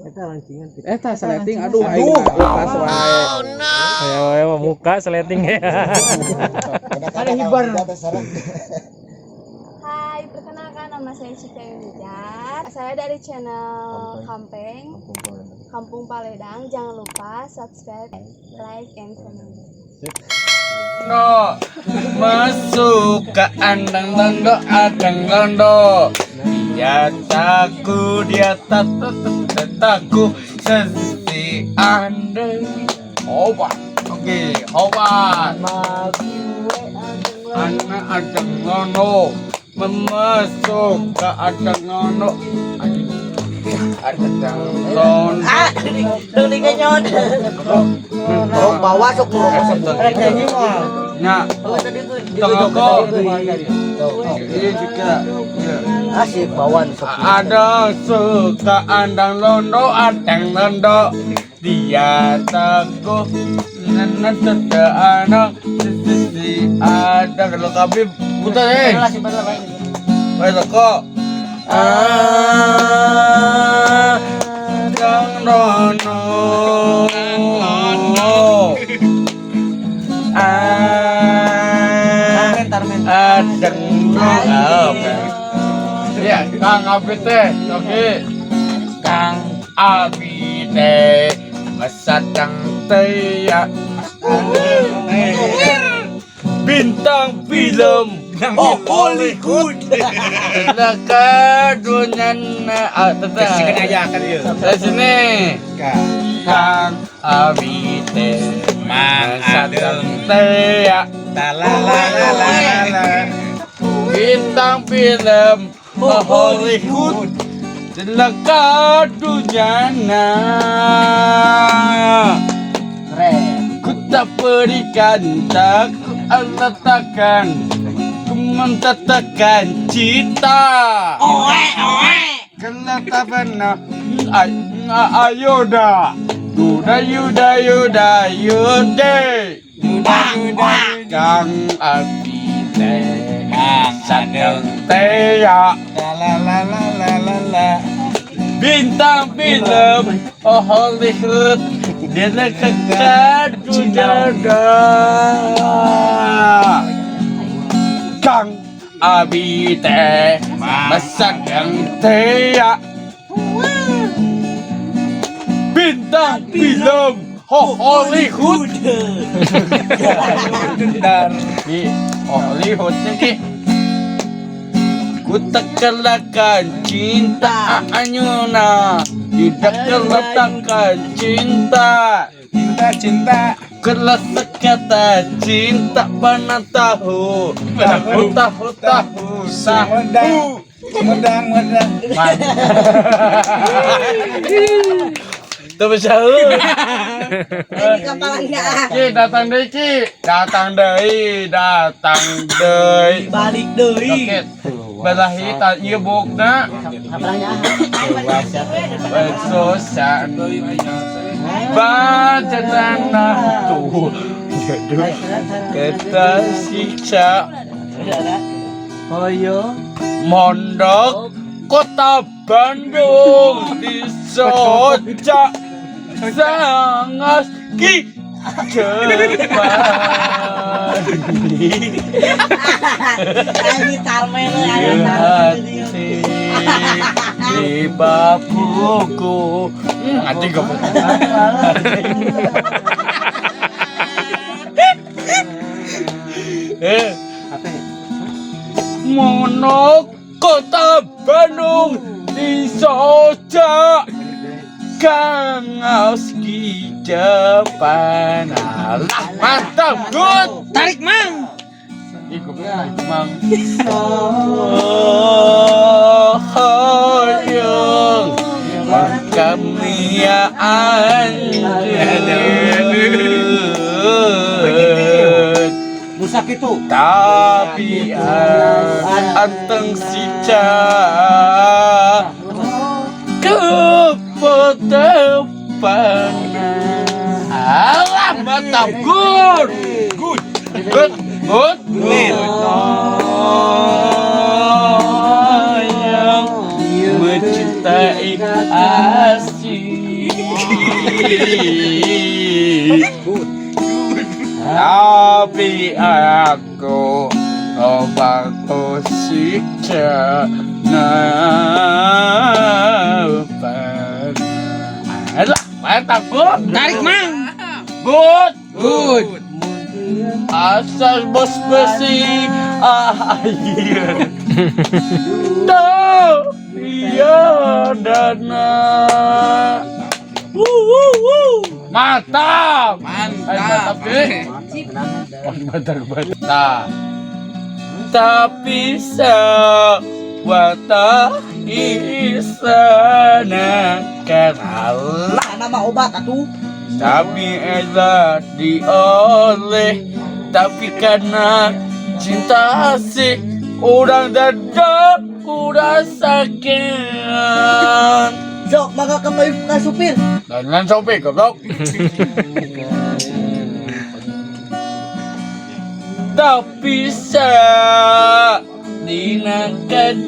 Eta lancingan. Eta sleting, aduh, aing lepas wae. Ayo ayo, muka sleting ya. Ada hibar. Hai, perkenalkan, nama saya Cika Yunijar. Saya dari channel Kampeng, Kampung Paledang. Jangan lupa subscribe, like, and comment. No, masuk ke andang londo, andang londo. Dia taku, dia tak taku, sesi andeng. Obat, oke, obat. Anak andang londo, memasuk ke andang londo. Andang londo. Ah, Oh, bawa sok rokok. Nya, Tengah kok. Ini juga. Ya. Asik bawaan sok. Ada suka andang londo, andang londo. Dia teguh, nenek tetap anak, sisi ada kalau kami putar eh. Baik kok. Andang londo. Adeng. Oke. Ya, Kang Abi teh, oke. Kang Abi teh mesadang teh ya. Bintang film oh Hollywood. Dunia na teteh. Sini. Kang Abi teh Mang mesadang teh ya. La la la la la. Bintang film Hollywood Celaka dunia. Keren. Ku tak berikan, tak ku letakkan, ku mentetapkan cinta. Kena tak pernah ayo dah. Yuda yuda yuda yude. Yuda yuda Kang Abi teh Mang sadeng teh ya. La la la la la la la. Bintang film oh Hollywood dia lekat dunia. Kang Abi teh masakan teh ya. Bintang film oh Hollywood di Hollywood nih. Ku tak cinta anyuna, tidak keletakkan cinta. Cinta cinta. Kelas kata cinta mana tahu, tahu tahu tahu tahu. Sumedang, Sumedang, Sumedang. Tuh jauh. Ini kapalnya. Ki datang deui Ki, datang deui, datang deui. Balik deui. Oke. Belahi ta ieu bokna. Kapalnya. Susah. Baca tanah tuh. Kita siksa Hoyo. Mondok Kota Bandung di Soca sangat ki cepat. Ini tarmen ada tarmen. Hati di babuku anjing goblok. Eh, Monok Kota Bandung di Soca Kang Aski Japan. Alah, mantap, good. Tarik mang. Iku mang. Oh, kami anjir. Musak itu. Tapi anteng sica kepotepan. Alah, mantap, good good good good good. Yang mencintai Asih. Tapi aku obat siksa. Alah, mantap, good. Tarik, Mang. Good. Good. Asal bos besi ah iya. No, iya dana. Wuh, wuh, wuh. Mantap. Mantap. Mantap, eh. Mantap, mantap. Tapi sewata isana kalah. Mana mah obat atuh. Tapi ela dioleh, tapi karena cinta asik orang dadak kurang sakit. Sok mangga ka ka supir. Dan sampai goblok. Tapi dina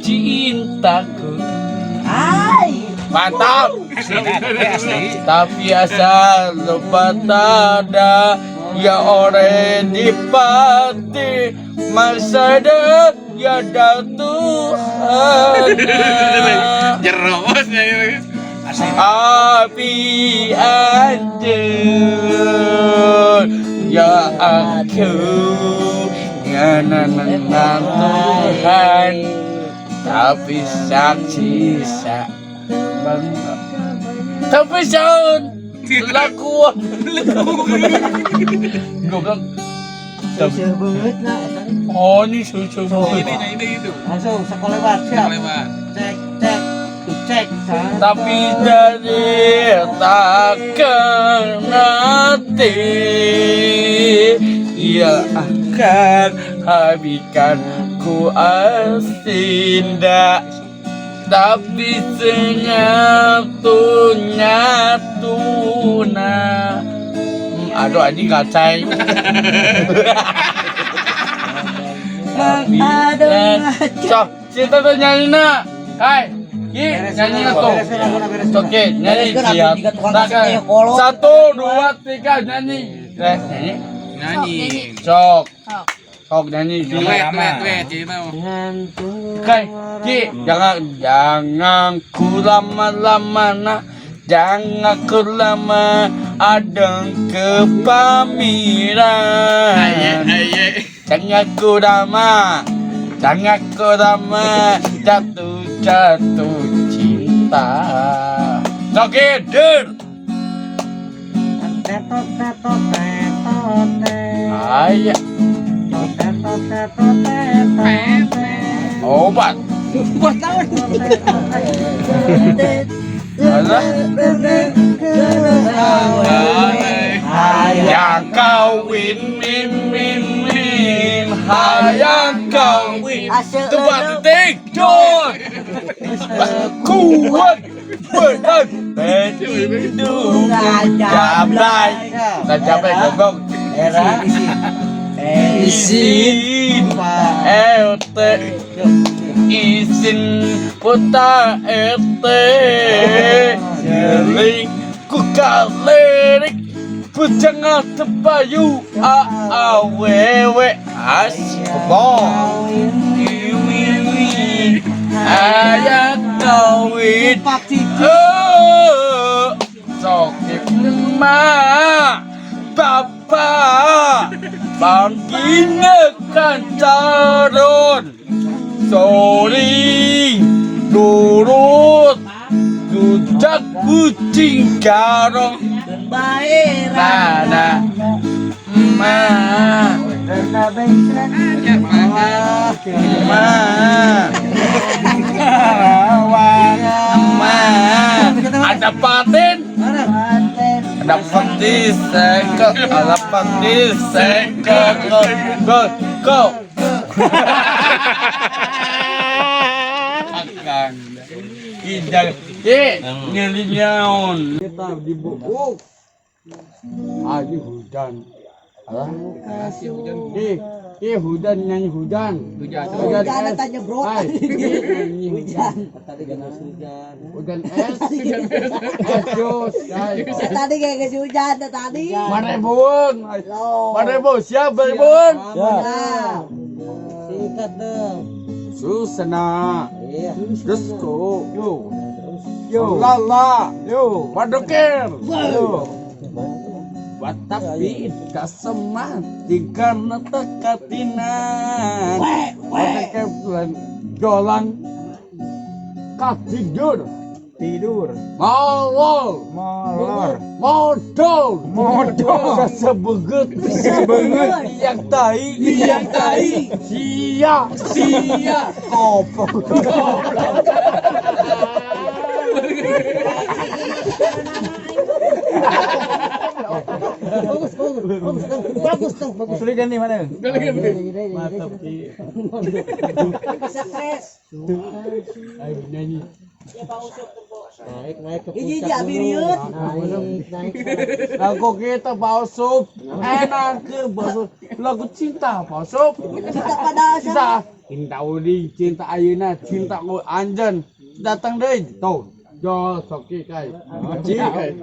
cintaku. Ai. Mantap. Tapi asal lupa tada ya ore dipati masa ya da Tuhan. Jerosnya ini. Api anjur ya aku ya na na na Tuhan tapi saksi sa tapi sound lakuan goblok. Susah banget nah. Oh, ini susu. Ini itu. Langsung sekolah lewat siap. Lewat. Cek cek cek. Tapi dari takkan nanti ia akan habiskan ku asinda. Tapi senyatu nyatuna. Aduh anjing kacai. Aduh. Sok, cinta tuh nyanyi nak. Hai, Ki, nyanyi na tuh. Oke, nyanyi siap. Satu, dua, tiga, nyanyi. Nyanyi. Nyanyi. Sok. Sok nyanyi. Duet, duet, duet. Jadi mau. Kai, Ki, jangan jangan ku lama-lama nak. Jangan ku lama adeng kepamiran. Jangan ku lama, jangan ku lama jatuh jatuh cinta. Oke, der. Ayah. Obat. Buat naon? Alah. Yang kawin min min min, hayang kawin. Tempat titik jor. Kuat benar Tindu jablay. Dan jablay goblok. Era Izin RT izin kota RT Jeling ku kalerik bujang tepayu a a w w as kebo iwi ayat kawin oh sok ma bapak bangkinakan calon Soring nurut jujak kucing garong mana ma ma ma ada paten ada pati seke ada pati seke go go go. Akan kijang nyeli nyaon kita dibubuk aji hujan Ih, ih hujan nyanyi hujan. Hujan. Hujan Hujan es. tanya bro. Hai, nyanyi Hujan. Tadi kan hujan. Hujan es. Es jus. Hai. Tadi kayak geus hujan tadi. Marebun. Loh. Marebun siap marebun. Nah. Sikat dong. Susana. Iya. Resko. Yo. Yo. Lala. Yo. Madokir. Yo. Batapi kasemati karena tekatinan. Madokir jolang katidur. Tidur. Molol. Molor. Modol. Modol. Sebeget. Sebeget. Yang tai. Yang tai. Sia. Sia. Kopok. Bagus, bagus, bagus, bagus, bagus, bagus. Sulit ganti mana? Mantap, Ki. Stres. Ayo nyanyi. Naik, naik ke Ini puncak jadi dulu. abiriut. Naik, naik. Lagu kita Pak Usup. Enak ke Pak Usup. Lagu cinta Pak Usup. Cinta pada Cinta. Cinta Udi, cinta Ayuna, cinta ku Anjen. Datang deh. Tuh. Jo, soki kai. Ci, kai.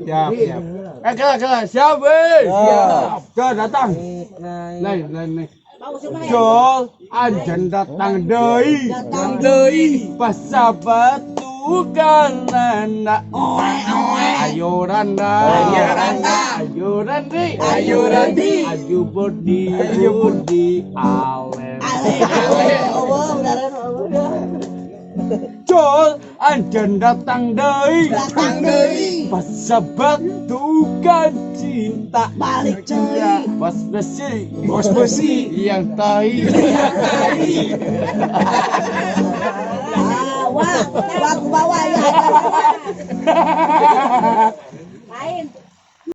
Siap, siap. Eh, kala, kala. Siap, eh. Siap. Jo, datang. Naik, naik. Lain, lain, lain. Pak Usup mah ya. Jol, anjen datang deui. Datang deui. Pasabatu kanana. Ayo randa. Ayo randa. Ayo randi. Ayo randi. Ayo bodi. Ayo bodi. Alen. Ale, ale. Oh, beneran, oh. Jol, anjen datang deui. Datang deui. Pasabatu kan cinta. Balik deui. Bos besi. Bos besi. Yang tai. Yang tai. Ah, wah, wah, aku bawa ya. Lain.